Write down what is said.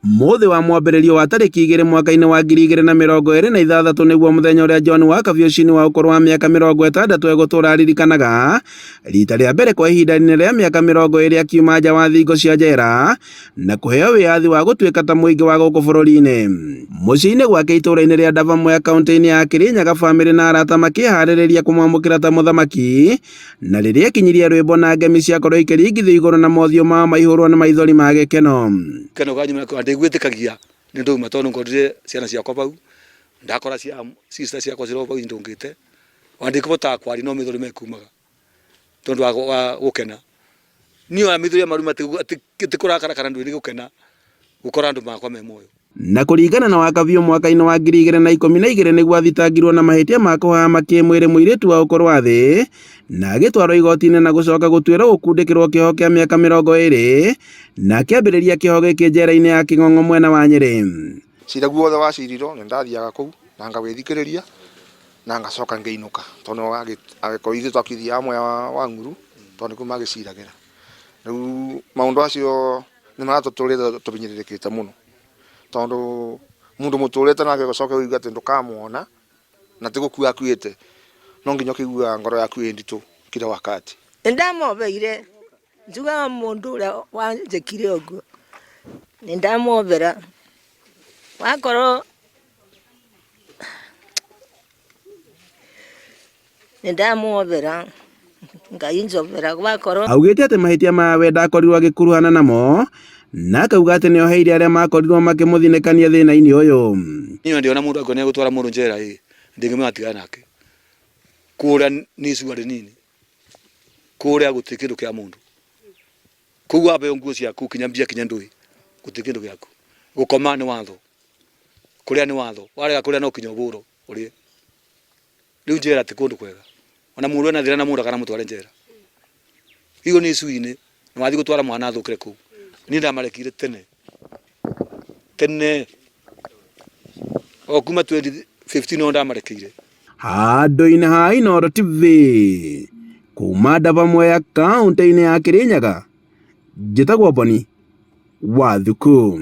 Mũthĩ wa mwambĩrĩrio wa tarĩki 2 mwaka-inĩ wa 2026 nĩguo mũthenya ũrĩa John Wakabi wa ũkũrũ wa mĩaka 60 egũtũũra aririkanaga rita rĩa mbere kwa ihinda inene rĩa mĩaka 20 akiuma nja wa thingo cia njera na kũheo wĩyathi wa gũtuĩka ta mũingĩ wa gũkũ bũrũri-inĩ. Mũciĩ-inĩ gwake itũũra-inĩ rĩa Ndava-Mwea kaũntĩ-inĩ ya Kĩrĩnyaga bamĩrĩ na arata makĩharĩrĩria kũmwamũkĩra ta mũthamaki na rĩrĩa ekinyirie rwĩmbo na ngemi ciakorwo ikĩringithio igũrũ na mothiũ mao maihũrwo nĩ maithori ma gĩkeno. Gĩkeno kanyuma ndĩgwĩtĩkagia nĩ ndauma tondũ ngorire ciana ciakwa bau ndakora cia sister ciakwa cirĩ o bau indũngĩte ona ndikũbotaga kwaria no maithori mekumaga tondũ wa gũkena. Niĩ ona maithori marauma ti kũrakara kana ndũĩ nĩ gũkena gũkora andũ makwa me muoyo. Na kũringana na Wakabiũ mwaka-inĩ wa 2012 nĩguo athitangirwo na mahĩtia ma kũhahama kĩmwĩrĩ mũirĩtu wa ũkũrũ wa thĩ na agĩtwarwo igoti-inĩ na gũcoka gũtuĩrwo gũkundĩkĩrwo kĩoho kĩa mĩaka 20 na akĩambĩrĩria kĩoho gĩkĩ njera-inĩ ya Kĩng'ong'o mwena wa Nyĩrĩ. Cira guothe wacirirwo nĩ ndathiaga kũu na ngawĩthikĩrĩria na ngacoka ngĩinũka tondũ agĩkorwo ithuĩ twakĩthiaga mwea wa Ng'uru tondũ nĩkuo magĩciragĩra. Rĩu maũndũ acio nĩ maratũtũrĩte tũhinyĩrĩrĩkĩte mũno tondũ mũndũ mũtũrĩte nake ũcoke ũigue atĩ ndũkamwona na ti gũkua akuĩte, no nginya ũkĩiguaga ngoro yaku ĩ nditũ kila wakati. Nĩndamobeire njugaga mũndũ ũrĩa wanjĩkire ũguo nĩndamwobera wakorwo nĩndamwobera Ngai njobera wakorwo. Augĩte atĩ mahĩtia maya we ndakorirwo agĩkuruhana namo na akauga atĩ nĩoheire arĩa makorirwo makĩmũthinĩkania thĩna-inĩ ũyũ. Niĩ ndĩona mũndũ angĩona gũtwara mũndũ njera ĩ ndingĩmwĩra atigane nake kũrĩa nĩ icua rĩnini kũrĩa gũtirĩ kĩndũ kĩa mũndũ kũu wambeo nguo ciaku kinya mbia kinya ndũĩ gũtirĩ kĩndũ gĩaku gũkoma nĩ watho kũrĩa nĩ watho warega kũrĩa no kinya ũbũrwo ũrĩe rĩu njera ti kũndũ kwega ona mũndũ ena thĩna na mũndũ akanamũtware njera higo nĩ icui-inĩ na wathiĩ gũtwara mwana athũkĩre kũu niĩ ndamarekire tene tene o kuma 2015 no ndamarekeire. Handũ-inĩ ha Inooro TV kuma Ndava Mwea kaũntĩ-inĩ ya Kĩrĩnyaga, njĩtagwo Boni wa Thuku.